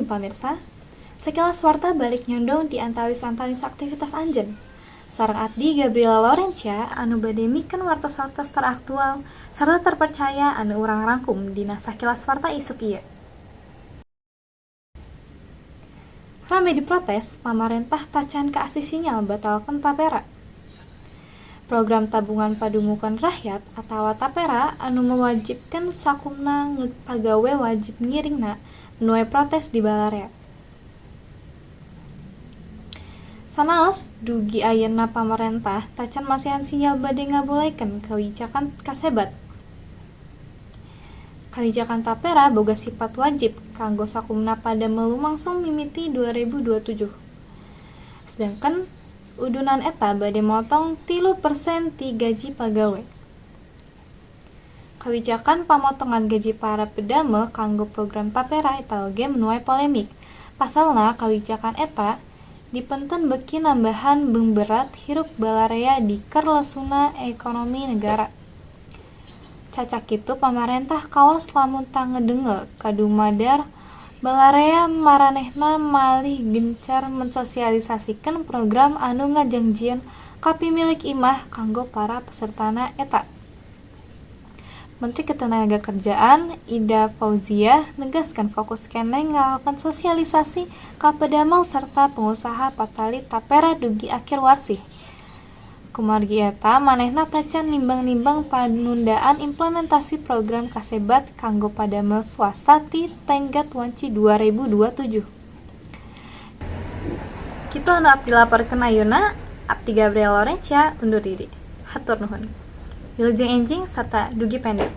Wilujeng pamirsa. Sakilas warta balik nyondong di antawis-antawis aktivitas anjeun. Sareng abdi, Gabriela Lorencia, anu bade mikeun wartos-wartos teraktual serta terpercaya anu urang rangkum dina Sakilas Warta isuk ieu. Rame diprotes, pamarentah tacan kaasih sinyal batalkeun Tapera. Program Tabungan Padumukan Rakyat atawa Tapera anu mewajibkeun sakumna pagawe wajib ngiringna menuai protes di balarea. Sanaos dugi ayeuna pamarentah tacan masihan sinyal bade ngabolehkeun kawijakan kasebat. Kawijakan Tapera boga sipat wajib kanggo sakumna padamel lumangsung mimiti 2027. Sedengkeun udunan eta bade motong 3% ti gaji pagawe. Kawijakan pamotongan gaji para pedamel kanggo program Tapera eta oge menuai polemik. Pasalna kawijakan eta dipenten beuki nambahan beungberat hirup balarea di keur lesuna ekonomi negara. Cacak kitu pamarentah kawas lamun teu ngedenge kadumadar balarea, maranehna malih gencar mensosialisasikeun program anu ngajangjieun kapimilik imah kanggo para pesertana eta. Menteri Ketenagakerjaan Ida Fauziyah negaskeun fokus keneh ngalakonan sosialisasi ka padamel sarta pengusaha patali Tapera dugi akhir warsih. Kumargi eta, manehna tacan nimbang-nimbang panundaan implementasi program kasebat kanggo padamel swasta ti tenggat wanci 2027. Kitu anu abdi laporkeun ayeuna, abdi Gabriela Lorencia undur diri. Hatur nuhun. Wilujeng enjing sarta dugi pendek.